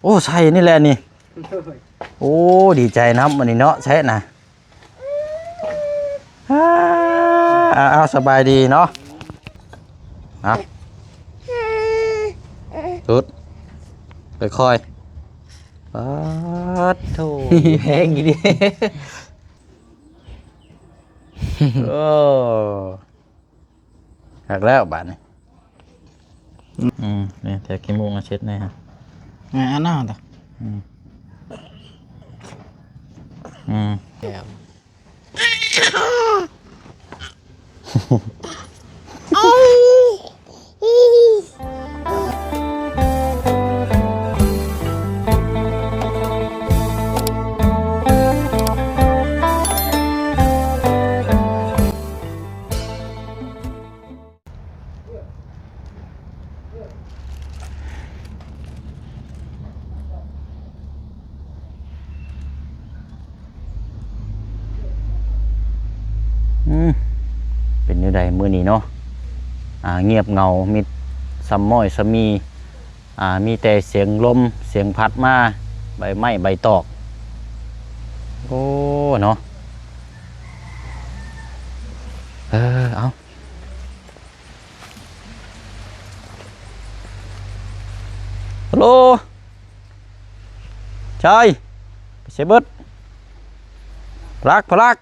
ອ້ ໃສ່ນີ້ແຫຼະນີ້. ໂອ້ ດີໃຈນຳອັນນີ້ເນາະ ໃສ່ນະ. ອ່າ ເອົາ ສະບາຍດີເນາະ. ເອົາ ສຸດ ຄ່ອຍໆ. ປາດໂທ້ ແຮງອີ່ຫຼີ. ໂອ້ ຄັກແລ້ວບາດນີ້. ອືມ ນີ້ແຕ່ຂີ້ມູກມາເຊັດແດ່. ອ່າ ອັນນັ້ນຕະ. ອືມ ອືມ ແກ້ວ. ອືມ ເປັນແນວໃດມື້ນີ້ເນາະ? ອ່າ ງຽບເຫງົາ ມິດຊຳມ້ອຍຊຳມີ່ ອ່າ ມີແຕ່ສຽງລົມ ສຽງພັດມາ ໃບໄມ້ໃບຕອກ. ໂອ້ ເນາະ ເອີ ເອົາ. ຮັລໂຫຼ ໄຊ ໄປໃສເບິດ? ພະລັກ ພະລັກ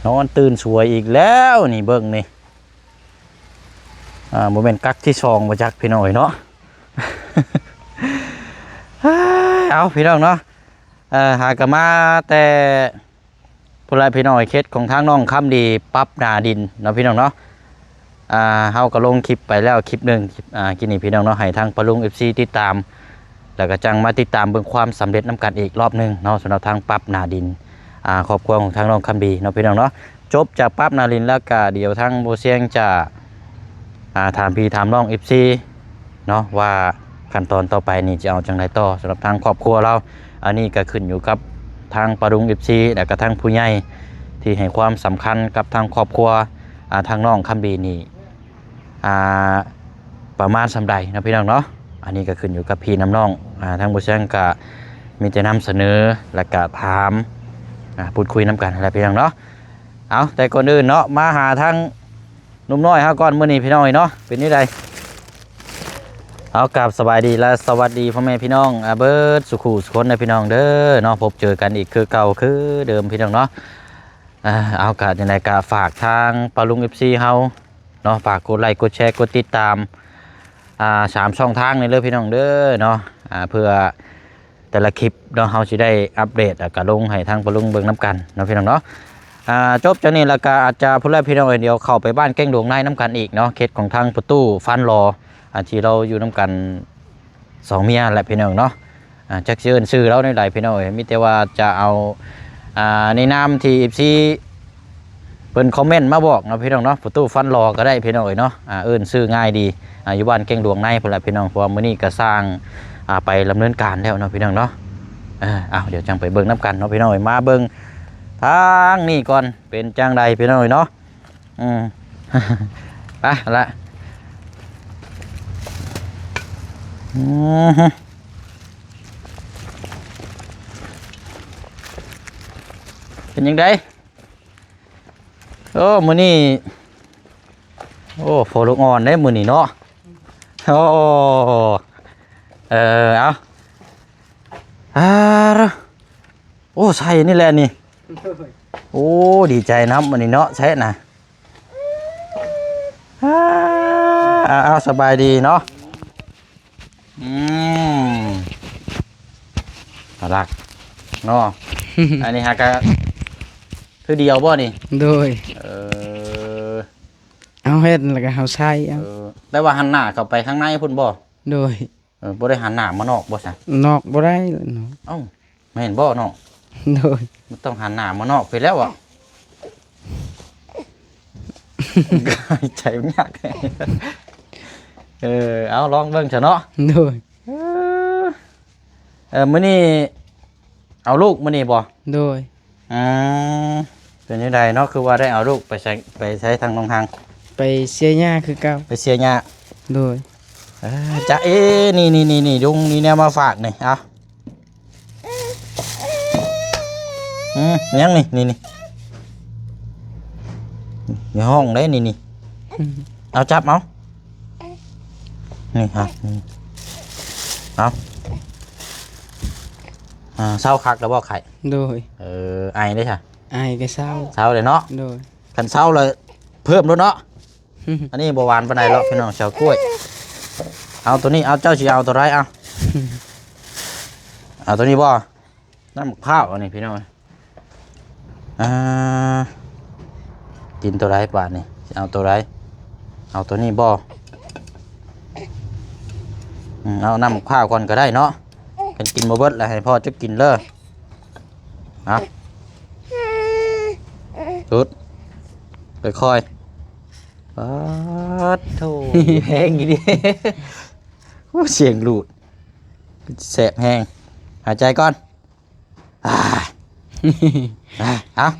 ນອນຕື່ນສວຍອີກແລ້ວນີ້ ເບິ່ງນີ້. ອ່າ ບໍ່ແມ່ນກັກທີສອງບໍ່ຈັກ ພີ່ນ້ອງເອີຍເນາະ. ເອົາ ພີ່ນ້ອງເນາະ ເອີ ຫາກະມາແຕ່ ພຸ້ນລະພີ່ນ້ອງເອີຍ ເຂດຂອງທາງນ້ອງຄຳດີປັບໜ້າດິນເນາະ ພີ່ນ້ອງເນາະ. ອ່າ ເຮົາກໍລົງຄລິບໄປແລ້ວຄລິບໜຶ່ງ ອ່າ ກິນນີ້ພີ່ນ້ອງເນາະ ໃຫ້ທາງປ້າລຸງ ເອັຟຊີ ຕິດຕາມ ແລ້ວກໍຈັ່ງມາຕິດຕາມເບິ່ງຄວາມສຳເລັດນຳກັນອີກລອບໜຶ່ງເນາະ ສຳລັບທາງປັບໜ້າດິນ ອ່າ ຄອບຄົວຂອງທາງນ້ອງຄຳດີເນາະ ພີ່ນ້ອງເນາະ. ຈົບຈາກປັບໜ້າດິນແລ້ວກໍດຽວທາງບໍ່ຊຽງຈະ ອ່າ ຖາມພີ່ຖາມນ້ອງ ເອັຟຊີ ເນາະ ວ່າຂັ້ນຕອນຕໍ່ໄປນີ້ຈະເອົາຈັ່ງໃດຕໍ່ສຳລັບທາງຄອບຄົວລາວ. ອັນນີ້ກໍຂຶ້ນຢູ່ກັບທາງປ້າລຸງ ເອັຟຊີ ແລ້ວກໍທາງຜູ້ໃຫຍ່ທີ່ໃຫ້ຄວາມສຳຄັນກັບທາງຄອບຄົວ ອ່າ ທາງນ້ອງຄຳດີນີ້ ອ່າ ປະມານສ່ຳໃດເນາະ ພີ່ນ້ອງເນາະ. ອັນນີ້ກໍຂຶ້ນຢູ່ກັບພີ່ນຳນ້ອງ ອ່າ ທາງບໍ່ແຊງກໍມີແຕ່ນຳສະເໜີ ແລ້ວກໍຖາມ ອ່າ ພູດຄຸຍນຳກັນຫັ້ນແຫຼະ ພີ່ນ້ອງເນາະ. ເອົາ ແຕ່ກ່ອນອື່ນເນາະ ມາຫາທາງ ໜຸ່ມນ້ອຍເຮົາກ່ອນມື້ນີ້ພີ່ນ້ອງເອີຍເນາະ ເປັນຈັ່ງໃດ? ເອົາ ກາບສະບາຍດີ ແລະ ສະຫວັດດີພໍ່ແມ່ພີ່ນ້ອງ ອາ ເບິດສູ່ຄູ່ສູ່ຄົນເດີພີ່ນ້ອງເດີເນາະ. ພົບເຈີກັນອີກຄືເກົ່າຄືເດີມພີ່ນ້ອງເນາະ. ເອົາ ກະຈັ່ງໃດກະຝາກທາງປ້າລຸງ ເອັຟຊີ ເຮົາເນາະ ຝາກກົດໄລກົດແຊ ກົດຕິດຕາມ ອ່າ ສາມຊ່ອງທາງນີ້ເດີພີ່ນ້ອງເດີເນາະ ອ່າ ເພື່ອ ແຕ່ລະຄລິບເນາະ ເຮົາຊິໄດ້ອັບເດດ ແລ້ວກະລົງໃຫ້ທາງປ້າລຸງເບິ່ງນຳກັນເນາະ ພີ່ນ້ອງເນາະ. ອ່າ ຈົບຈາກນີ້ແລ້ວກະອາດຈະພຸ້ນແຫຼະພີ່ນ້ອງເອີຍ ດຽວເຂົ້າໄປບ້ານແກ້ງດວງໃນນຳກັນອີກເນາະ ເຂດຂອງທາງປະຕູຟັນຫຼໍ່ ອ່າ ທີ່ລາວຢູ່ນຳກັນສອງເມຍແຫຼະພີ່ນ້ອງເນາະ. ອ່າ ຈັກຊິເອີ້ນຊື່ລາວແນວໃດພີ່ນ້ອງເອີຍ ມີແຕ່ວ່າຈະເອົາ ອ່າ ໃນນາມທີ່ ເອັຟຊີ ເພິ່ນຄອມເມັນມາບອກເນາະ ພີ່ນ້ອງເນາະ ປະຕູຟັນຫຼໍ່ກໍໄດ້ພີ່ນ້ອງເອີຍເນາະ. ອ່າ ເອີ້ນຊື່ງ່າຍດີ ອ່າ ຢູ່ບ້ານແກ້ງດວງໃນພຸ້ນແຫຼະພີ່ນ້ອງ ເພາະວ່າມື້ນີ້ກໍສ້າງ ອ່າ ໄປດຳເນີນການແລ້ວເນາະ ພີ່ນ້ອງເນາະ. ເອີ ເອົາ ດຽວຈັ່ງໄປເບິ່ງນຳກັນເນາະ ພີ່ນ້ອງເອີຍ ມາເບິ່ງທາງນີ້ກ່ອນ ເປັນຈັ່ງໃດພີ່ນ້ອງເອີຍເນາະ. ອືມ ໄປລະ ອືມ ເປັນຈັ່ງໃດ? ໂອ້ ມື້ນີ້ ໂອ້ ພໍລູກອ່ອນເດ້ມື້ນີ້ເນາະ. ໂອ້ ເອີ ເອົາ ອາ ໂອ້ ໃສ່ນີ້ແຫຼະນີ້. ໂອ້ ດີໃຈນຳອັນນີ້ເນາະ ແຊະນະ. ອາ ເອົາ ສະບາຍດີເນາະ. ອືມ ໜ້າຮັກເນາະ. ອັນນີ້ຫາກະຄືດຽວບໍ່ນີ້? ໂດຍ ເອີ ເຮົາເຮັດແລ້ວກໍເຮົາໃຊ້ເອົາ. ເອີ ແຕ່ວ່າຫັນໜ້າເຂົ້າໄປຂ້າງໃນພຸ້ນບໍ່? ໂດຍ ເອີ ບໍ່ໄດ້ຫັນໜ້າມານອກບໍ່ຊະ? ນອກບໍ່ໄດ້ເນາະ. ເອົ້າ ແມ່ນບໍ່ນ້ອງ? ໂດຍ ມັນຕ້ອງຫັນໜ້າມານອກພີ້ແລ້ວອະ. ຫາຍໃຈມັນຍາກ. ເອີ ເອົາ ລອງເບິ່ງຊະເນາະ. ໂດຍ ເອີ ເອີ ມື້ນີ້ເອົາລູກມື້ນີ້ບໍ່? ໂດຍ ອືມ ເປັນຈັ່ງໃດເນາະ ຄືວ່າໄດ້ເອົາລູກໄປໃສ ໄປໃສທາງໜອງຫາງ? ໄປເສຍຫຍ້າຄືເກົ່າ. ໄປເສຍຫຍ້າ. ໂດຍ ເ ອ່າ ຈະເອ ນີ້ໆໆໆ ລຸງມີແນວມາຝາກນີ້ ເອົາ ອືມ ຫຍັງນີ້ ນີ້ໆ ໃນຫ້ອງເດ້ ນີ້ໆ ອືມ ເອົາ ຈັບເອົາ ນີ້ ເອົາ ນີ້ ເອົາ ອ່າ ເຊົາຄັກແລ້ວບໍ່ໄຂ້? ໂດຍ ເອີ ໄອເດ້ຊະ? ໄອກໍເຊົາ ເຊົາເດ້ເນາະ? ໂດຍ ຄັນເຊົາແລ້ວເພີ່ມໂລດເນາະ. ອັນນີ້ບໍ່ຫວານປານໃດເນາະ ພີ່ນ້ອງ ເຊົາກ້ວຍ. ເອົາໂຕນີ້ ເອົາ ເຈົ້າຊິເອົາໂຕໃດ? ເອົາ ເອົາໂຕນີ້ບໍ່? ນ້ຳໝາກພ້າວ ອັນນີ້ ພີ່ນ້ອງ ອ່າ ກິນໂຕໃດບາດນີ້? ຊິເອົາໂຕໃດ? ເອົາໂຕນີ້ບໍ່? ອືມ ເອົານ້ຳໝາກພ້າວກ່ອນກໍໄດ້ເນາະ. ຄັນກິນບໍ່ເບິດແລ້ວໃຫ້ພໍ່ເຈົ້າກິນເດີ. ເອົາ ດູດ ຄ່ອຍໆ. ປາດໂທ້ ແຮງອີ່ຫຼີ. ໂອ້ ສຽງຫຼູດ ແສບແຮງ. ຫາຍໃຈກ່ອນ ອາ ອາ ເອົາ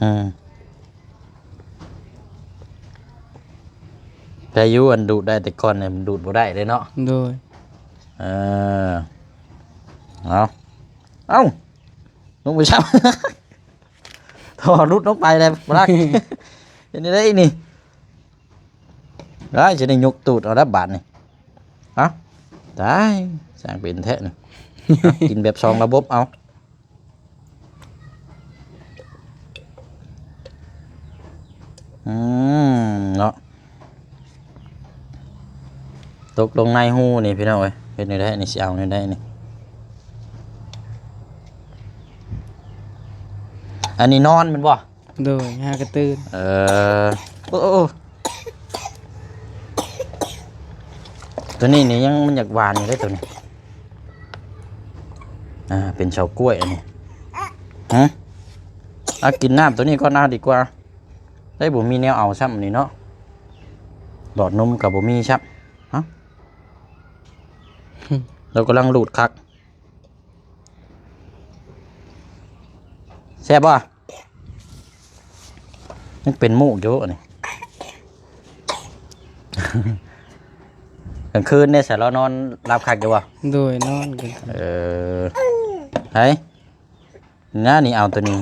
ອືມ ໄດ້ຢູ່ ອັນດູດໄດ້ ແຕ່ກ່ອນນີ້ມັນດູດບໍ່ໄດ້ເດ້ເນາະ. ໂດຍ ເອີ ເອົາ ເອົາ ລົງໄປຊ້ຳ ທໍ່ຫຼຸດລົງໄປແລ້ວ ບລັກ ເຮັດແນວໃດນີ້? ອ້າຍ ຊິໄດ້ຍົກຕູດເອົາແລ້ວບາດນີ້. ເອົ້າ ຕາຍ ຊ່າງເປັນແທ້ນີ້. ເອົ້າ ກິນແບບສອງລະບົບເອົາ. ອືມ ເນາະ ຕົກລົງໃນຮູນີ້ພີ່ນ້ອງເອີຍ. ເຮັດແນວໃດນີ້ ຊິເອົາແນວໃດນີ້? ອັນນີ້ນອນແມ່ນບໍ່? ໂດຍ ຫາກະຕື່ນ. ເອີ ໂອ້ ໂອ້ ໂຕນີ້ນີ້ຍັງ ມັນຢາກຫວານຢູ່ເດ້ໂຕນີ້. ອ່າ ເປັນເສົາກ້ວຍອັນນີ້. ຫື? ເອົາ ກິນນ້ຳໂຕນີ້ກ່ອນ ເອົາດີກວ່າ. ໄດ້ ບໍ່ມີແນວເອົາຊ້ຳນີ້ເນາະ. ຫຼອດນົມກໍບໍ່ມີຊ້ຳ. ເອົ້າ ລາວກຳລັງຫຼູດຄັກ. ແຊບບໍ່? ຍັງເປັນມູກຢູ່ອັນນີ້. ກາງຄືນເດ້ ສາລາວນອນຫຼັບຄັກຢູ່ບໍ່? ໂດຍ ນອນກາງຄືນ. ເອີ ໃຜ ນະນີ້ ເອົາໂຕນີ້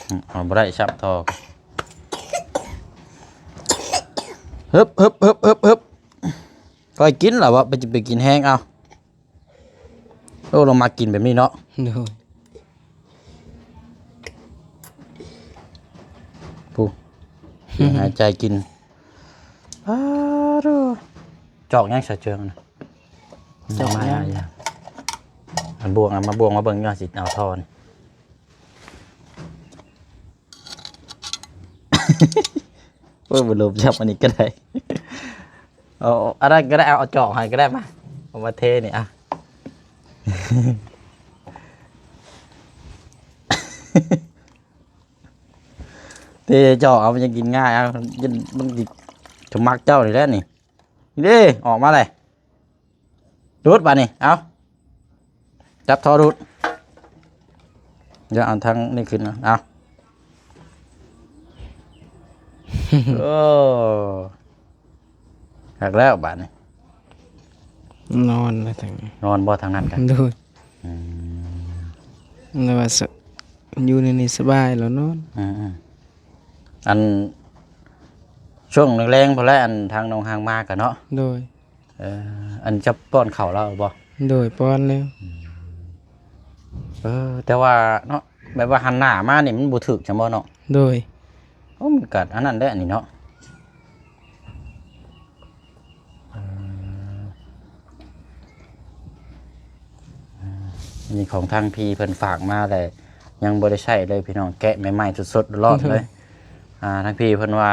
ອືມ ເອົາບໍ່ໄດ້ຊ້ຳທໍ່. ຮຶບ ຮຶບ ຮຶບ ຮຶບ ຮຶບ. ຄ່ອຍກິນລະເວາະ ໄປ ໄປກິນແຮງເອົາ. ໂອ້ ລາວມັກກິນແບບນີ້ເນາະ. ໂດຍ ຜູ້ ຫາຍໃຈກິນ. ອ້າໂທ້ ຈອກຫຍັງສະເຈີງນະ? ຈອກຫຍັງ? ເອົາບ່ວງ ເອົາມາບ່ວງມາເບິ່ງ ຍ້ອນຊິເອົາທໍ່ນີ້. ໂອ້ຍ ບໍ່ລົມຈັບອັນນີ້ກໍໄດ້. ເອົາ ເອົາ ອັນນັ້ນກໍໄດ້ ເອົາ ເອົາຈອກໃຫ້ກໍໄດ້ ມາ ເອົາມາເທນີ້ ອ່ະ ເທຈອກເອົາ ມັນຍັງກິນງ່າຍ. ເອົາ ມັນຊິສະໝັກເຈົ້ານີ້ແຫຼະນີ້. ນີ້ເດ້ ອອກມາເລີຍ. ດູດບາດນີ້ ເອົາ ຈັບທໍ່ດູດ. ດຽວເອົາທາງນີ້ຂຶ້ນເອົາ. ໂອ້ ຄັກແລ້ວບາດນີ້. ນອນແລ້ວທາງນີ້. ນອນບໍ່ທາງນັ້ນກະ? ໂດຍ. ອືມ ແຕ່ວ່າ ສະ ຢູ່ໃນນີ້ສະບາຍແລ້ວນອນ. ອືມໆ ອັນ ຊ່ວງແລງໆ ພຸ້ນແຫຼະ ອັນທາງນ້ອງຫາງມາກະເນາະ. ໂດຍ. ເອີ ອັນຈະປ້ອນເຂົ້າລາວບໍ່? ໂດຍ ປ້ອນແລ້ວ. ອືມ ເອີ ແຕ່ວ່າເນາະ ແບບວ່າຫັນໜ້າມານີ້ມັນບໍ່ຖືກຊັ້ນບໍ່ເນາະ? ໂດຍ. ໂອ້ ມັນກະອັນນັ້ນແຫຼະນີ້ເນາະ. ເອີ ເອີ ອັນນີ້ຂອງທາງພີ່ເພິ່ນຝາກມາແຫຼະ ຍັງບໍ່ໄດ້ໃຊ້ເລີຍພີ່ນ້ອງ ແກະໃໝ່ໆ ສົດໆ ຮ້ອນໆ ເລີຍ. ອ່າ ທາງພີ່ເພິ່ນວ່າ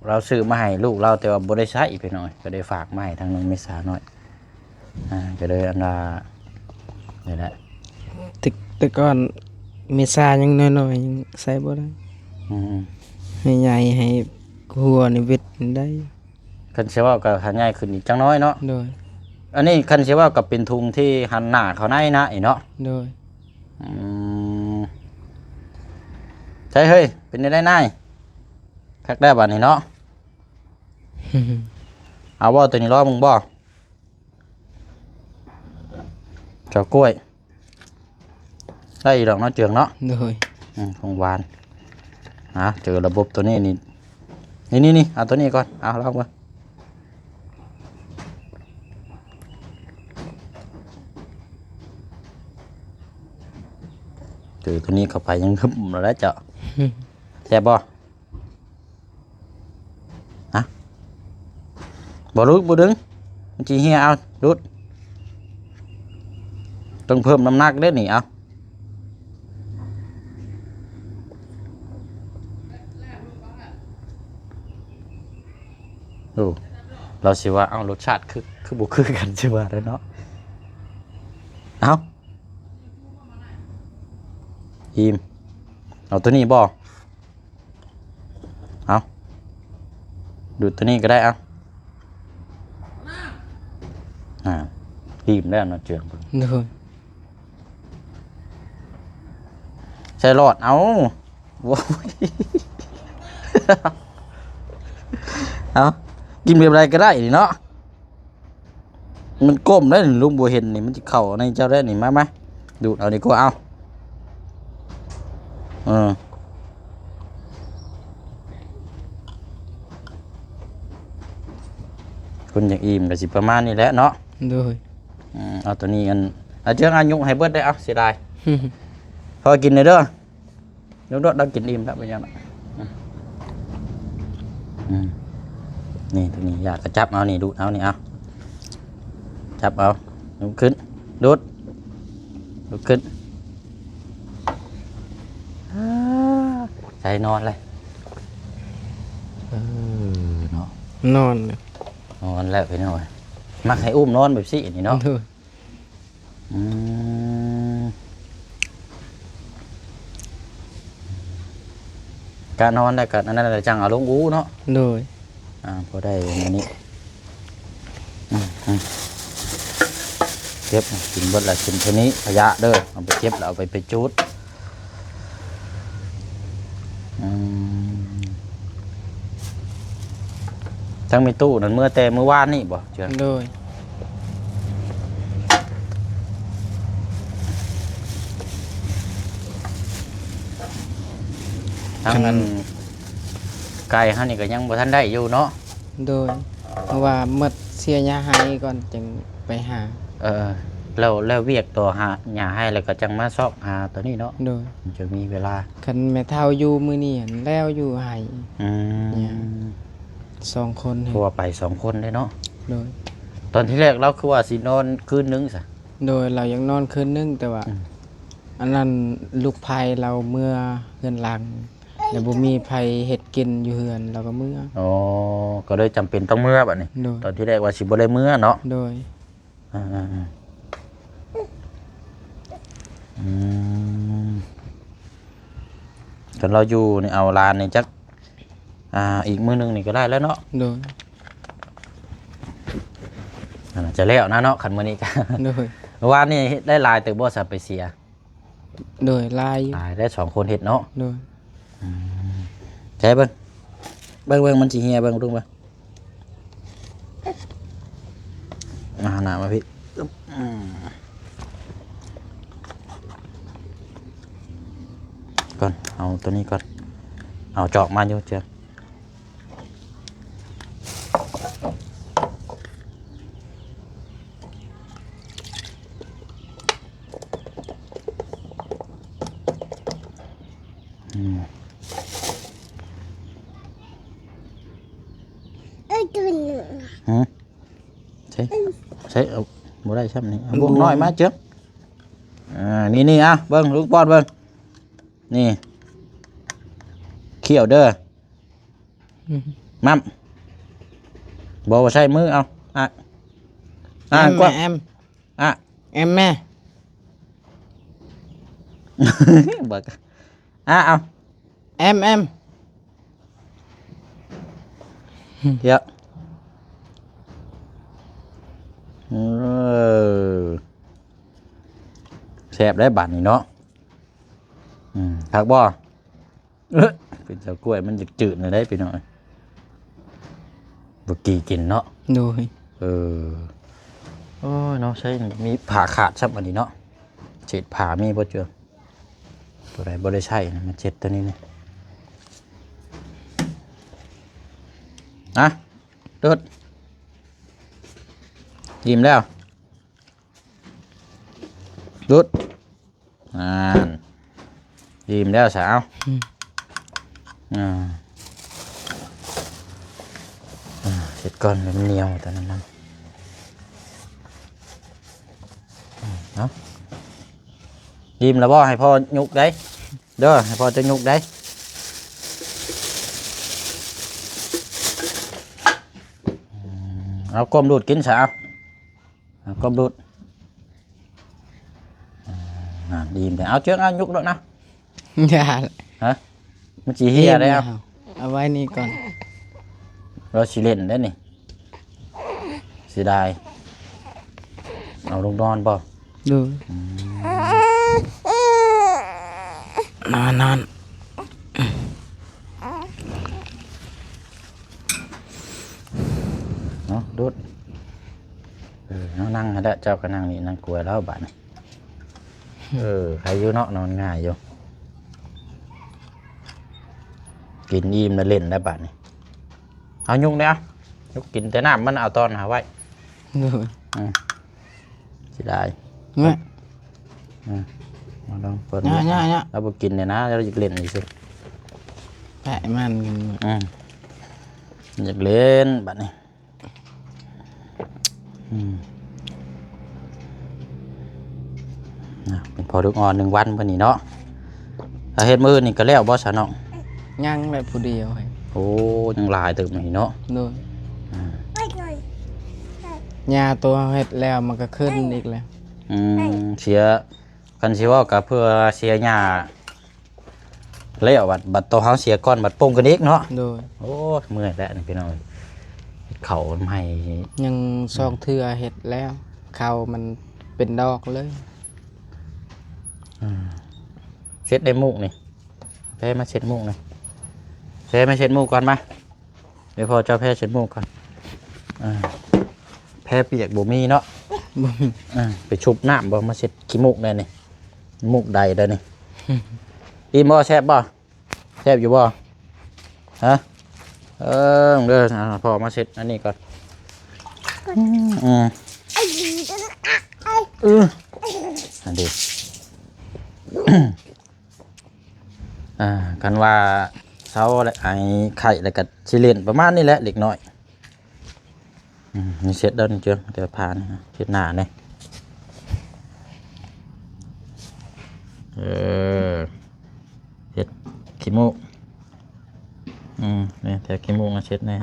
ລາວຊື້ມາໃຫ້ລູກລາວ ແຕ່ວ່າບໍ່ໄດ້ໃຊ້ພີ່ນ້ອງ ກໍໄດ້ຝາກມາໃຫ້ທາງນ້ອງເມສານ້ອຍ. ອ່າ ກໍເລີຍອັນວ່າ ນີ້ແຫຼະ ແຕ່ ແຕ່ກ່ອນເມສາຍັງນ້ອຍໆ ຍັງໃຊ້ບໍ່ໄດ້. ອືມ ໃຫ້ໃຫຍ່ ໃຫ້ຫົວນີ້ເວັດໄດ້. ຄັນຊິເວົ້າກໍໃຫ້ໃຫຍ່ຂຶ້ນອີກຈັກໜ້ອຍເນາະ. ໂດຍ. ອັນນີ້ຄັນຊິເວົ້າກໍເປັນທຸງທີ່ຫັນໜ້າເຂົ້າໃນນະ ອີເນາະ. ໂດຍ. ອືມ ໃສເຮີ້ຍ ເປັນແນວໃດນາຍ? ຄັກແລ້ວບາດນີ້ເນາະ. ເອົາບໍ່ ໂຕນີ້ລອງເບິ່ງບໍ່? ເຈົ້າກ້ວຍ ໄດ້ຢູ່ດອກເນາະ ເຈືອງເນາະ. ໂດຍ ອືມ ຂອງຫວານ. ອ່າ ເຈີລະບົບໂຕນີ້ນີ້ ນີ້ໆໆ ເອົາໂຕນີ້ກ່ອນ ເອົາລອງເບິ່ງ. ເຈີໂຕນີ້ເຂົ້າໄປຍັງຫຶບແລ້ວເຈົ້າ. ແຊບບໍ່? ຮະ ບໍ່ຫຼຸດ ບໍ່ດຶງ ມັນຊິເຫ່ຍເອົາ ດູດ ຕ້ອງເພີ່ມນ້ຳໜັກເດ້ນີ້ ເອົາ. ໂອ້ ລາວຊິວ່າ ເອົ້າ ລົດຊາດຄື ຄືບໍ່ຄືກັນ ຊິວ່າແລ້ວເນາະ. ເອົາ ອີ່ມ ເອົາໂຕນີ້ບໍ່? ເອົາ ດູດໂຕນີ້ກໍໄດ້ ເອົາ. ອ່າ ອີ່ມແລ້ວເນາະ ເຈືອງເບິ່ງ. ໂດຍ ໃສ່ຫຼອດ ເອົາ. ໂອ້ຍ ເອົາ ກິນແບບໃດກໍໄດ້ນີ້ເນາະ. ມັນກົ້ມໄດ້ ລຸງບໍ່ເຫັນນີ້ ມັນຊິເຂົ້າໃນເຈົ້າໄດ້ນີ້. ມາ ມາ ດູດເອົາດີກວ່າ ເອົາ. ເອີ ຄົນຢາກອີ່ມກໍຊິປະມານນີ້ແຫຼະເນາະ. ໂດຍ ອືມ ເອົາໂຕນີ້ ອັນ ອາເຈືອງ ອາຍຸໃຫ້ເບິດໄດ້ ເອົາ ເສຍດາຍ. ພໍກິນເດີ. ລູກໂດດ ເຮົາກິນອີ່ມແລ້ວ ເປັນຫຍັງ? ອືມ ອືມ ນີ້ ໂຕນີ້ຢາກກະຈັບເອົານີ້ ດູດເອົານີ້ ເອົາ ຈັບເອົາ ລຸກຂຶ້ນ ດູດ ລຸກຂຶ້ນ. ອາ ໃສ່ນອນເລີຍ. ເອີ ເນາະ ນອນ ນອນແລ້ວພີ່ນ້ອງ. ມັກໃຫ້ອຸ້ມນອນແບບຊີ້ນີ້ເນາະ. ໂດຍ ອືມ ກະນອນແລ້ວກະອັນນັ້ນແຫຼະ ຈັ່ງເອົາລົງອູເນາະ. ໂດຍ ອ່າ ພໍໄດ້ອັນນີ້. ອືມ ອືມ ເກັບ ກິນເບິດແລ້ວ ກິນເທົ່ານີ້ ຂະຫຍະເດີ ເອົາໄປເກັບແລ້ວເອົາໄປ ໄປຈູດ. ອືມ ທາງແມ່ຕູ້ນັ້ນເມືອແຕ່ມື້ວານນີ້ບໍ່ ເຈືອງ? ໂດຍ ທາງອັນ ໄກ່ເຮົານີ້ກໍຍັງບໍ່ທັນໄດ້ຢູ່ເນາະ. ໂດຍ ເພາະວ່າໝົດເສຍຫຍ້າໄຮ່ກ່ອນຈຶ່ງໄປຫາ. ເອີ ແລ້ວ ແລ້ວວຽກຕໍ່ຫາຫຍ້າໄຮ່ແລ້ວກໍຈັ່ງມາຊອກຫາໂຕນີ້ເນາະ. ໂດຍ ມັນຈະມີເວລາ. ຄັນແມ່ເຖົ້າຢູ່ມື້ນີ້ຫັ້ນແລ້ວຢູ່ໄຮ່. ອືມ ສອງຄົນ ເພາະວ່າໄປສອງຄົນເດ້ເນາະ. ໂດຍ ຕອນທີແລກລາວຄືວ່າຊິນອນຄືນໜຶ່ງຊະ? ໂດຍ ລາວຢາກນອນຄືນໜຶ່ງ ແຕ່ວ່າ ອືມ ອັນນັ້ນລູກໃພ້ລາວເມືອເຮືອນຫຼັງ ແລ້ວບໍ່ມີໃຜເຮັດກິນຢູ່ເຮືອນ ລາວກໍເມືອ. ອໍ ກໍເລີຍຈຳເປັນຕ້ອງເມືອບາດນີ້. ໂດຍ ຕອນທີແລກວ່າຊິບໍ່ໄດ້ເມືອເນາະ. ໂດຍ ອືມ ອືມ ອືມ ອືມ ຄັນລາວຢູ່ນີ້ ເອົາຫຼານນີ້ຈັກ ອ່າ ອີກມື້ໜຶ່ງນີ້ກໍໄດ້ແລ້ວເນາະ. ໂດຍ ອ່າ ຈະແລ້ວນະເນາະ ຄັນມື້ນີ້ກະ. ໂດຍ ວານນີ້ໄດ້ຫຼາຍເຕີບບໍ່ຊະ ໄປເສຍ? ໂດຍ ຫຼາຍຢູ່ ຫຼາຍໄດ້ສອງຄົນເຮັດເນາະ. ໂດຍ ອືມ ໃຊ້ເບິ່ງ ເບິ່ງ ເບິ່ງ ມັນຊິເຫ່ຍ ເບິ່ງ ເບິ່ງ ເບິ່ງ. ມາຫາໜ້າມາພີ້ ອືມ ກ່ອນ ເອົາໂຕນີ້ກ່ອນ ເອົາຈອກມາຢູ່ເທື່ອ. ອືມ ຫື ໃຊ້ ໃຊ້ ເອົາ ບໍ່ໄດ້ຊ້ຳນີ້ ເອົາບ່ວງນ້ອຍມາເຈີ. ອ່າ ນີ້ໆ ອ່ະ ເບິ່ງ ລຸງປ້ອນເບິ່ງ ນີ້ ຄ້ຽວເດີ. ອືມ ໝ້ຳ ບໍ່ ບໍ່ໃຊ້ມື ເອົາ ອ່ະ ອ່າ ແອມ ກວ້າງ ແອມ ອ່ະ ແອມແມ່ ເບິ່ງ ອ່ະ ເອົາ ແອມ ແອມ ເຍາະ ເອີ ແຊບໄດ໋ບາດນີ້ເນາະ. ອືມ ຄັກບໍ່? ກິນເຊົາກ້ວຍມັນຈະຈືດແນວໃດພີ່ນ້ອງ ບໍ່ກີ່ກິນເນາະ. ໂດຍ. ເອີ ໂອ້ຍເນາະ ໃຊ້ມີຜ້າຂາດຊ້ຳອັນນີ້ເນາະ ເສດຜ້າມີບໍ່ເຈື່ອ ຕົວໃດບໍ່ໄດ້ໃຊ້ນະ ມາເຊັດຕົວນີ້ນີ້. ອະ ດຸດ ອີ່ມແລ້ວ ດຸດ ນັ້ນ ອີ່ມແລ້ວສາວ. ອືມ ອ່າ ອ່າ ເຮັດກ່ອນ ມັນໜຽວຕອນນັ້ນນະ. ເອົາ ອີ່ມແລ້ວບໍ່? ໃຫ້ພໍ່ຍົກໄດ້ ເດີ ໃຫ້ພໍ່ເຈົ້າຍົກໄດ້. ເອົາ ກົ້ມດູດກິນຊະ ເອົາ ເອົາ ກົ້ມດູດ. ນັ້ນ ອີ່ມແລ້ວ ເອົາ ເຈືອງ ເອົາ ຍົກໂລດນະ. ຢ່າ ຮະ ມັນຊິເຫ່ຍໄດ້. ເອົາ ເອົາໄວ້ນີ້ກ່ອນ ລາວຊິຫຼິ້ນໄດ້ນີ້ ເສຍດາຍ. ເອົາລົງນອນບໍ່? ໂດຍ. ອືມ ນອນ ນອນ ເນາະ ດູດ. ເອີ ເຮົານັ່ງຫັ້ນແຫຼະ ເຈົ້າກໍນັ່ງນີ້ ນັ່ງກົວລາວບາດນີ້. ເອີ ໃຄຢູ່ເນາະ ນອນງ່າຍຢູ່ ກິນອີ່ມແລ້ວຫຼິ້ນແລ້ວບາດນີ້. ເອົາ ຍຸກແດ່ ຍຸກກິນແຕ່ນ້ຳ ມັນເອົາຕອນຫາໄວ້. ໂດຍ. ອືມ ເສຍດາຍ ແມ່ ອືມ ມາລອງເປີດ ຍາໆໆ ລາວບໍ່ກິນແດ່ນະ ລາວຢາກຫຼິ້ນຊື່ໆ. ແປະມັນ ອືມ ຢາກຫຼິ້ນບາດນີ້. ອືມ ນະ ເປັນພໍ່ລູກອ່ອນໜຶ່ງວັນມື້ນີ້ເນາະ. ຖ້າເຮັດມື້ອື່ນນີ້ກໍແລ້ວບໍ່ຊະນ້ອງ? ຍັງແຫຼະ ຜູ້ດຽວ. ໂອ້ ຍັງຫຼາຍເຕີບນີ້ເນາະ. ໂດຍ. ອືມ ຫຍ້າຕົວເຮົາເຮັດແລ້ວ ມັນກໍຂຶ້ນອີກແລ້ວ. ອືມ ເສຍ ຄັນຊິເວົ້າກໍເພື່ອເສຍຫຍ້າ ແລ້ວບັດ ບັດໂຕເຮົາເສຍກ່ອນ ບັດປົງກັນອີກເນາະ. ໂດຍ. ໂອ້ຍ ເມື່ອຍແລ້ວນີ້ພີ່ນ້ອງ ເຮັດເຂົ້າໃໝ່ ຍັງສອງເທື່ອເຮັດແລ້ວ ເຂົ້າມັນເປັນດອກເລີຍ. ອືມ ເຊັດໄດ້ມູກນີ້ ແພມາເຊັດມູກນີ້ ແພມາເຊັດມູກກ່ອນມາ. ດຽວພໍ່ເຈົ້າແພເຊັດມູກກ່ອນ. ອ່າ ແພປຽກບໍ່ມີເນາະ. ບໍ່ມີ. ອ່າ ໄປຊຸບນ້ຳບໍ່ ມາເຊັດຂີ້ມູກແດ່ນີ້ ມູກໃດແດ່ນີ້. ອີ່ມບໍ່? ແຊບບໍ່? ແຊບຢູ່ບໍ່? ຮະ? ເອີ ເດີ ອ່າ ພໍ່ມາເຊັດອັນນີ້ກ່ອນ. ອືມ ອືມ ອັນນີ້ ອ່າ ຄັນວ່າເຊົາແລ້ວ ໄອໄຂ້ແລ້ວກໍຊິຫຼິ້ນປະມານນີ້ແຫຼະເດັກນ້ອຍ. ອືມ ນີ້ເຊັດແລ້ວນີ້ເຈີ ແຕ່ຜ່ານເຊັດໜ້າແດ່. ເອີ ເຊັດຂີ້ມູກ. ອືມ ນີ້ແຕ່ຂີ້ມູກມາເຊັດແດ່.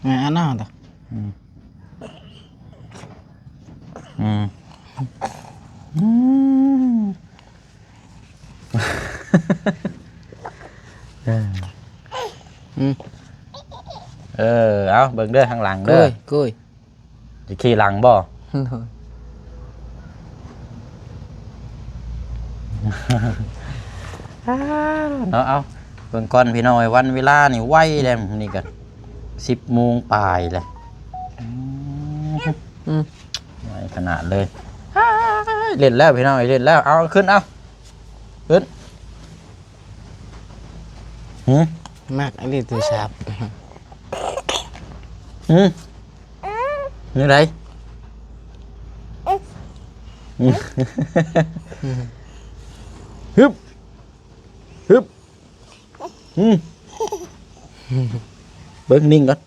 ແມ່ນເນາະ. ອືມ ອືມ ອືມ ເອີ ອືມ ເອີ ເອົາ ເບິ່ງເດີ ທາງຫຼັງເດີ. ໂອ້ຍ ໂອ້ຍ ຈະຂີ່ຫຼັງບໍ່? ໂດຍ. ເນາະ ເອົາ ເບິ່ງກ່ອນພີ່ນ້ອງເອີຍ ວັນເວລານີ້ໄວແລ້ວ ນີ້ກໍສິບໂມງປາຍແລ້ວ. ອືມ ອືມ ໄວຂະໜາດເລີຍ. ເຫຼັ້ນແລ້ວພີ່ນ້ອງເອີຍ ເຫຼັ້ນແລ້ວ. ເອົາ ຂຶ້ນ ເອົາ ຂຶ້ນ. ຫື ມັກອີ່ຫຼີໂທລະສັບ. ຫື ແນວໃດ? ຮຶບ ຮຶບ. ຫື ເບິ່ງ ນິ່ງກ່ອນ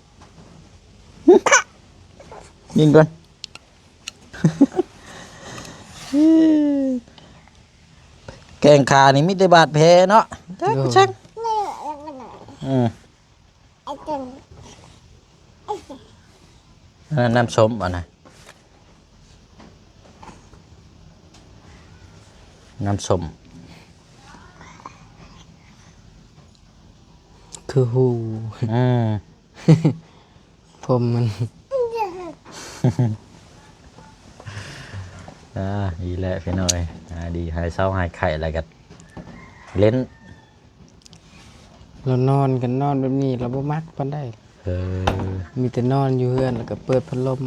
ນິ່ງກ່ອນ. ແຂ້ງຂານີ້ມີແຕ່ບາດແຜເນາະ. ໂດຍ. ອືມ ອັນນັ້ນນ້ຳສົ້ມ ອັນນັ້ນນ້ຳສົ້ມ ຄືຫູ. ອືມ ຜົມມັນ. ອ່າ ດີແຫຼະພີ່ນ້ອງເອີຍ ອ່າ ດີ ຫາຍເຊົາຫາຍໄຂ້ແລ້ວກໍຫຼິ້ນ. ລາວນອນ ຄັນນອນແບບນີ້ລາວບໍ່ມັກປານໃດ. ເອີ ມີແຕ່ນອນຢູ່ເຮືອນ ແລ້ວກໍເປີດພັດລົມ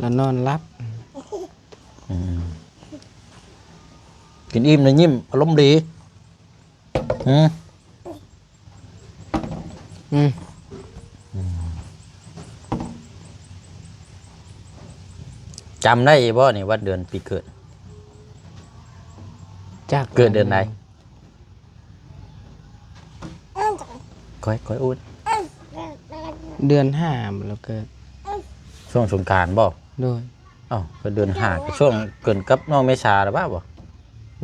ລາວນອນຫຼັບ. ອືມ ກິນອີ່ມແລ້ວຍິ້ມ ອາລົມດີ. ຫື ອືມ ອືມ ຈຳໄດ້ບໍ່ນີ້ ວັນເດືອນປີເກີດ? ຈັກ ເກີດເດືອນໃດ? ຂ້ອຍ ຂ້ອຍອູດ ເດືອນຫ້າ ແລ້ວເກີດ ຊ່ວງສົງການບໍ່? ໂດຍ. ເອົ້າ ກໍເດືອນຫ້າ ກໍຊ່ວງເກີດກັບນ້ອງເມສາລະວ່າບໍ່?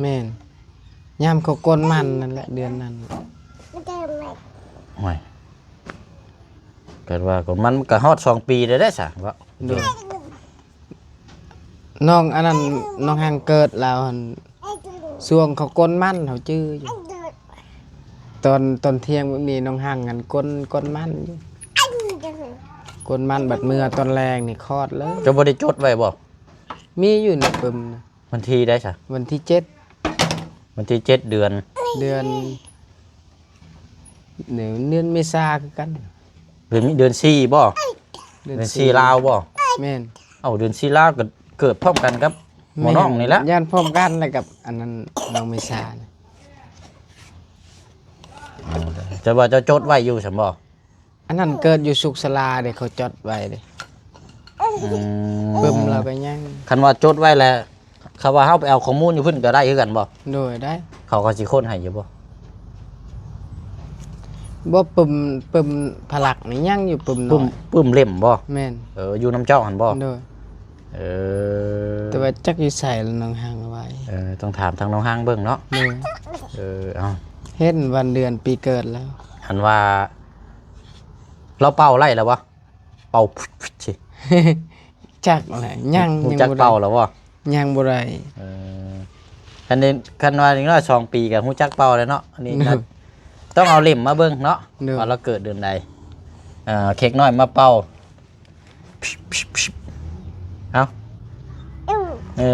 ແມ່ນ ຍາມເຂົາກົນມັນນັ້ນແຫຼະ ເດືອນນັ້ນ. ໂອ້ຍ ເກີດວ່າກົນມັນ ມັນກໍຮອດສອງປີແລ້ວເດ້ຊະເນາະ. ໂດຍ. ນ້ອງອັນນັ້ນ ນ້ອງຮັງເກີດລາວຫັ້ນ ຊ່ວງເຂົາກົນມັນ ເຮົາຈື່ຢູ່ ຕອນ ຕອນທ່ຽງແບບນີ້ ນ້ອງຮັງຫັ້ນກົນ ກົນມັນຢູ່ ກົນມັນ ບັດເມື່ອຕອນແລງນີ້ຄອດເລີຍ. ເຈົ້າບໍ່ໄດ້ຈົດໄວ້ບໍ່? ມີຢູ່ໃນປຶ້ມນະ. ວັນທີໃດຊະ? ວັນທີເຈັດ ວັນທີເຈັດ ເດືອນ ເດືອນ ເດືອນເມສາຄືກັນ. ເດືອນ ເດືອນສີ່ບໍ່? ເດືອນສີ່ລາວບໍ່? ແມ່ນ. ເອົ້າ ເດືອນສີ່ລາວກໍເກີດພ້ອມກັນກັບໝໍນ້ອງນີ້ແຫຼະ. ແມ່ນ ຢ້ານພ້ອມກັນແລ້ວກັບອັນນັ້ນ ນ້ອງເມສາ. ແຕ່ວ່າເຈົ້າຈົດໄວ້ຢູ່ຊັ້ນບໍ່? ອັນນັ້ນເກີດຢູ່ສຸກສາລາເດ້ ເຂົາຈົດໄວ້ເດ້. ອືມ ປຶ້ມລາວກໍຍັງ. ຄັນວ່າຈົດໄວ້ແລ້ວ ຄັນວ່າເຮົາໄປເອົາຂໍ້ມູນຢູ່ພຸ້ນກໍໄດ້ຄືກັນບໍ່? ໂດຍ ໄດ້. ເຂົາກໍຊິຄົ້ນໃຫ້ຢູ່ບໍ່? ບໍ່ ປຶ້ມ ປຶ້ມພະລັກນີ້ຍັງຢູ່ ປຶ້ມນ້ອຍ ປຶ້ມ ປຶ້ມເຫຼັ້ມບໍ່? ແມ່ນ. ເອີ ຢູ່ນຳເຈົ້າຫັ້ນບໍ່? ໂດຍ. ເອີ ແຕ່ວ່າຈັກຢູ່ໃສລະ ນ້ອງຮັງເອົາໄວ້. ເອີ ຕ້ອງຖາມທາງນ້ອງຮັງເບິ່ງເນາະ. ໂດຍ. ເອີ ເອົາ ເຫັນວັນເດືອນປີເກີດແລ້ວ. ອັນວ່າ ລາວເປົ່າໄດ້ແລ້ວບໍ່? ເປົ່າ ຈັກແຫຼະ ຍັງ ຮູ້ຈັກເປົ່າແລ້ວບໍ່? ຍັງບໍ່ໄດ້. ເອີ ຄັນ ຄັນວ່າເດັກນ້ອຍສອງປີກໍຮູ້ຈັກເປົ່າແລ້ວເນາະ. ອັນນີ້ ໂດຍ ຕ້ອງເອົາເຫຼັ້ມມາເບິ່ງເນາະ. ໂດຍ. ວ່າລາວເກີດເດືອນໃດ. ເອີ ເຄັກນ້ອຍມາເປົ່າ ເອົາ ເອີ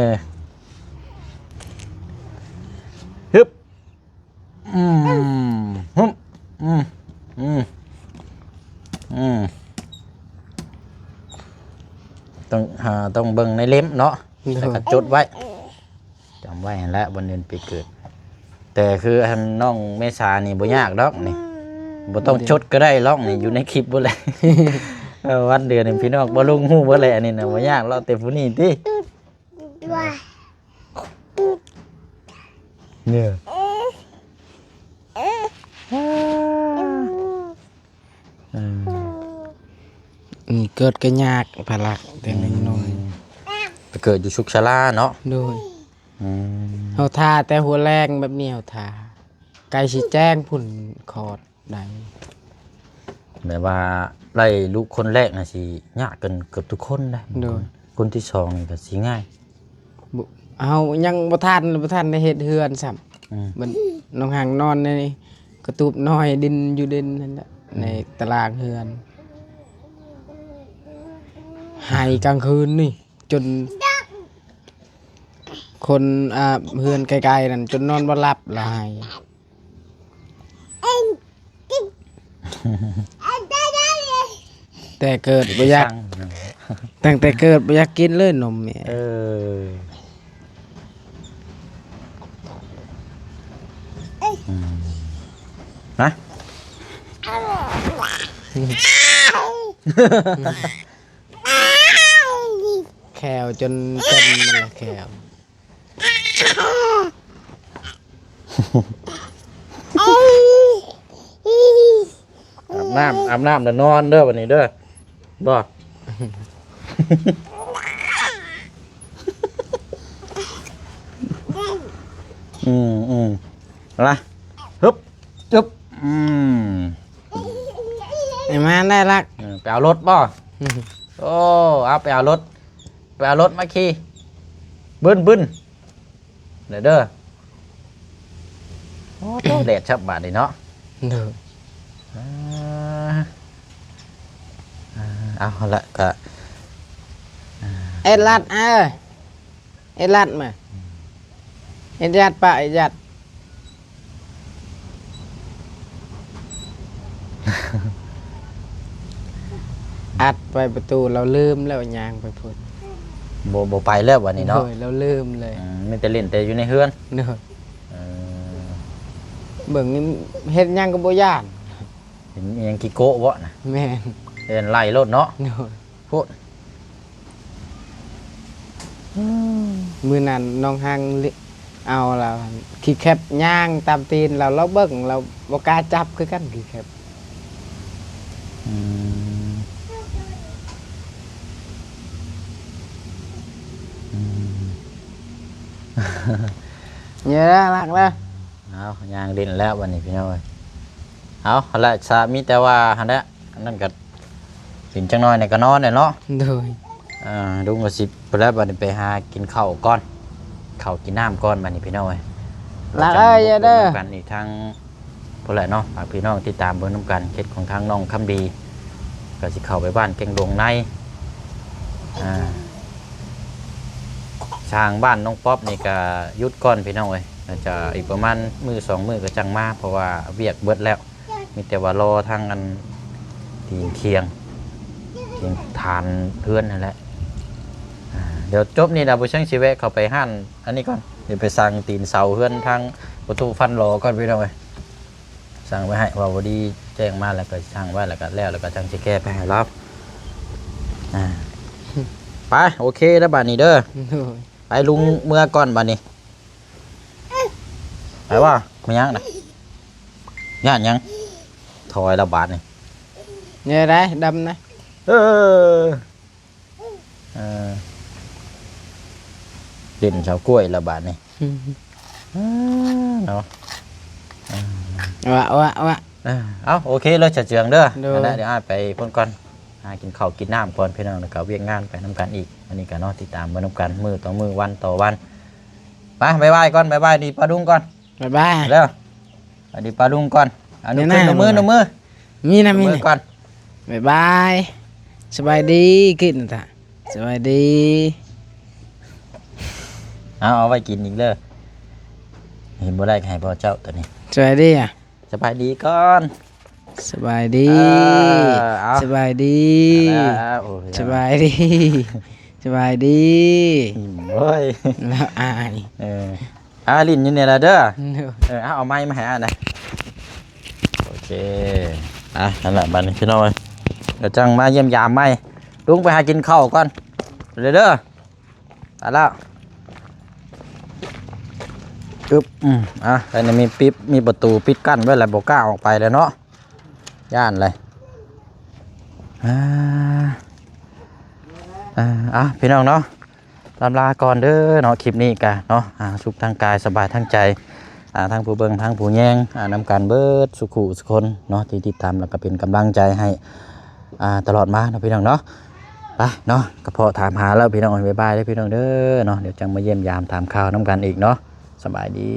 ຮຶບ ອືມ ຫຶບ ອືມ ອືມ ອືມ ຕ້ອງ ຫາ ຕ້ອງເບິ່ງໃນເຫຼັ້ມເນາະ. ໂດຍ. ແລ້ວກໍຈົດໄວ້ ຈຳໄວ້ຫັ້ນແຫຼະ ວັນເດືອນປີເກີດ. ແຕ່ຄືອັນນ້ອງເມສານີ້ບໍ່ຍາກດອກນີ້ ບໍ່ຕ້ອງຈົດກໍໄດ້ດອກນີ້ ຢູ່ໃນຄລິບພຸ້ນແຫຼະ. ເອີ ວັນເດືອນນີ້ພີ່ນ້ອງ ບໍ່ລຸງຮູ້ເບິດແຫຼະ ອັນນີ້ນະ ບໍ່ຍາກດອກ ແຕ່ຜູ້ນີ້ຕິ. ເອີ ເອີ ອືມ ເກີດກໍຍາກພະລັກແຕ່ນ້ອຍ. ອືມ ໄປເກີດຢູ່ສຸກສາລາເນາະ. ໂດຍ. ອືມ ເຮົາຖ້າແຕ່ຫົວແລງແບບນີ້ ເຮົາຖ້າ ໃກ້ຊິແຈ້ງພຸ້ນຄອດໄດ້. ແບບວ່າໄດ້ລູກຄົນແລກນະ ຊິຍາກກັນເກືອບທຸກຄົນໄດ໋. ໂດຍ. ຄົນທີສອງນີ້ກໍຊິງ່າຍ. ບໍ່ ເຮົາຍັງບໍ່ທັນ ບໍ່ທັນໄດ້ເຮັດເຮືອນຊ້ຳ. ອືມ ມັນ ນ້ອງຮັງນອນໃນກະຕູບນ້ອຍ ດິນຢູ່ດິນນັ້ນແຫຼະ ອືມ ໃນຕາລາງເຮືອນ. ໄຫ້ກາງຄືນນີ້ ຈົນຄົນ ອ່າ ເຮືອນໃກ້ໆນັ້ນ ຈົນນອນບໍ່ຫຼັບລະໄຫ້. ແຕ່ເກີດບໍ່ຢາກ ຕັ້ງແຕ່ເກີດບໍ່ຢາກກິນເລີຍນົມແມ່. ເອີ ອືມ ນະ ແຂ້ວຈົນເຕັມໝົດລະແຂ້ວ. ອາບນ້ຳ ອາບນ້ຳແລ້ວນອນເດີ ບັດນີ້ເດີ ບໍ່ ອືມ ອືມ ລະ ຮຶບ ຈຶບ ອືມ ໃຫ້ມາໄດ້ລັກ ເອີ ໄປເອົາລົດບໍ່? ໂອ້ ເອົາໄປເອົາລົດ ໄປເອົາລົດມາຂີ່ ບຶ້ນໆ ເດີ ເດີ. ໂອ້ໂຕ ແດດຊັບບາດນີ້ເນາະ. ເດີ ອ່າ ອ່າ ເອົາລະ ກະ ອ່າ ເອັດລັດ ເອີ ເອັດລັດມາ ເອັດຍັດປະ ເອັດຍັດ. ອັດໄວ້ປະຕູ ລາວລືມແລ້ວ ຍ່າງໄປພຸ້ນ ບໍ່ ບໍ່ໄປແລ້ວບັດນີ້ເນາະ. ໂດຍ ລາວລືມເລີຍ. ອືມ ມີແຕ່ຫຼິ້ນແຕ່ຢູ່ໃນເຮືອນ. ໂດຍ. ເອີ ເບິ່ງນີ້ເຮັດຫຍັງກໍບໍ່ຢ້ານ. ເຫັນອີຫຍັງຂີ້ໂກະເບາະນະ? ແມ່ນ. ເອີ້ນໄລ່ໂລດເນາະ. ໂດຍ. ໂພດ. ອືມ ມື້ນັ້ນນ້ອງຮັງເອົາລາວ ຂີ້ແຄບຍ່າງຕາມຕີນລາວ ລາວເບິ່ງ ລາວບໍ່ກ້າຈັບຄືກັນ ຂີ້ແຄບ. ອືມ ອືມ ເຍາະລະ ລັກລະ. ເອົາ ຍ່າງຫຼິ້ນແລ້ວບັດນີ້ພີ່ນ້ອງເອີຍ. ເອົາ ຫັ້ນແຫຼະ ສະ ມີແຕ່ວ່າຫັ້ນແຫຼະ ອັນນັ້ນກໍ ເຫັນຈັກໜ້ອຍນີ້ກໍນອນແຫຼະເນາະ. ໂດຍ. ອ່າ ລຸງກໍຊິໄປແລ້ວ ບັດນີ້ໄປຫາກິນເຂົ້າກ່ອນ ເຂົ້າກິນນ້ຳກ່ອນບັດນີ້ພີ່ນ້ອງເອີຍ. ລາເອີຍ ຢ່າເດີ ກັນອີກທາງ ພຸ້ນແຫຼະເນາະ. ຝາກພີ່ນ້ອງຕິດຕາມເບິ່ງນຳກັນ ເຂດຂອງທາງນ້ອງຄຳດີ ກໍຊິເຂົ້າໄປບ້ານແກ້ງດົງໃນ. ອ່າ ຊ່າງບ້ານນ້ອງປັອບນີ້ກໍຢຸດກ່ອນພີ່ນ້ອງເອີຍ ໜ້າຈະອີກປະມານມື້ສອງມື້ກໍຈັ່ງມາ ເພາະວ່າວຽກເບິດແລ້ວ. ມີແຕ່ວ່າລໍທາງອັນຕີນຄຽງ ຕີນຖານເຮືອນຫັ້ນແຫຼະ. ອ່າ ດຽວຈົບນີ້ລະ ບໍ່ເຊີງຊິແວະເຂົ້າໄປຮ້ານອັນນີ້ກ່ອນ ດຽວໄປສັ່ງຕີນເສົາເຮືອນທາງພໍ່ຕູ້ຟັນຫຼໍ່ກ່ອນພີ່ນ້ອງເອີຍ. ສັ່ງໄວ້ໃຫ້ ວ່າບໍ່ດີແຈ້ງມາ ແລ້ວກໍສັ່ງໄວ້ ແລ້ວກໍແລ້ວ ແລ້ວກໍຈັ່ງຊິແກ້ໄປໃຫ້ລາວ. ອ່າ ໄປ ໂອເຄແລ້ວບາດນີ້ເດີ. ໂດຍ. ໄປ ລຸງເມືອກ່ອນບາດນີ້. ໄປວ່າ ມາຍັງນະ ຢ້ານຫຍັງ? ຖອຍລະບາດນີ້. ແນວໃດ ດຳນະ? ເອີ ເອີ ຫຼິ້ນເສົາກ້ວຍລະບາດນີ້. ອືມ ເອີ ເນາະ. ອາ ວະ ວະ ວະ. ເອີ ເອົາ ໂອເຄເລີຍ ສາວເຈືອງເດີ. ໂດຍ. ອັນນັ້ນ ດຽວອ້າຍໄປພຸ້ນກ່ອນ ຫາກິນເຂົ້າກິນນ້ຳກ່ອນພີ່ນ້ອງ ແລ້ວກໍວຽກງານໄປນຳກັນອີກ. ອັນນີ້ກໍເນາະ ຕິດຕາມເບິ່ງນຳກັນ ມື້ຕໍ່ມື້ ວັນຕໍ່ວັນ. ໄປ ບາຍບາຍກ່ອນ ບາຍບາຍດີປ້າລຸງກ່ອນ. ບາຍບາຍ ເດີ. ສະບາຍດີປ້າລຸງກ່ອນ. ອະນຸ ແມ່ນ ນົບມື ນົບມື. ມີນະ ມີນະ ມີນະ ນົບມືກ່ອນ. ບາຍບາຍ ສະບາຍດີ ກິນຕະ ສະບາຍດີ. ເອົາ ເອົາໄວ້ກິນອີກເດີ. ເຫັນບໍ່ໄດ້ກໍໃຫ້ພໍ່ເຈົ້າໂຕນີ້. ສະບາຍດີອະ ສະບາຍດີກ່ອນ. ສະບາຍດີ. ເອີ ເອົາ ສະບາຍດີ. ເອົາ ໂອ້ຍ ສະບາຍດີ ສະບາຍດີ. ໂອ້ຍ ລາວອາຍ. ເອີ ອ່າ ຫຼິ້ນຢູ່ນີ້ລະເດີ. ໂດຍ. ເອີ ເອົາ ເອົາໄມ້ມາໃຫ້ອ້າຍນະ. ໂອເຄ ອ່ະ ຫັ້ນລະ ບາດນີ້ພີ່ນ້ອງເອີຍ ດຽວຈັ່ງມາຢ້ຽມຢາມໃໝ່. ລຸງໄປຫາກິນເຂົ້າກ່ອນ ເດີ ເດີ. ໄປແລ້ວ ອຶບ ອືມ ອ່ະ ອັນນີ້ມີປິດ ມີປະຕູປິດກັ້ນໄວ້ແລ້ວ ບໍ່ກ້າອອກໄປແລ້ວເນາະ ຢ້ານເລີຍ. ອ່າ ອ່າ ອ່ະ ພີ່ນ້ອງເນາະ ລ່ຳລາກ່ອນເດີເນາະ. ຄລິບນີ້ກະເນາະ ອ່າ ສຸກທາງກາຍ ສະບາຍທາງໃຈ ອ່າ ທັງຜູ້ເບິ່ງ ທັງຜູ້ແຍງ ອ່າ ນຳກັນເບິດສູ່ຄູ່ສູ່ຄົນເນາະ ທີ່ຕິດຕາມ ແລ້ວກໍເປັນກຳລັງໃຈໃຫ້ ອ່າ ຕະຫຼອດມາເນາະ ພີ່ນ້ອງເນາະ. ໄປເນາະ ກະເພາະຖາມຫາແລ້ວ ພີ່ນ້ອງເອີຍ. ບາຍບາຍເດີ ພີ່ນ້ອງເດີເນາະ. ດຽວຈັ່ງມາຢ້ຽມຢາມຖາມຂ່າວນຳກັນອີກເນາະ. ສະບາຍດີ.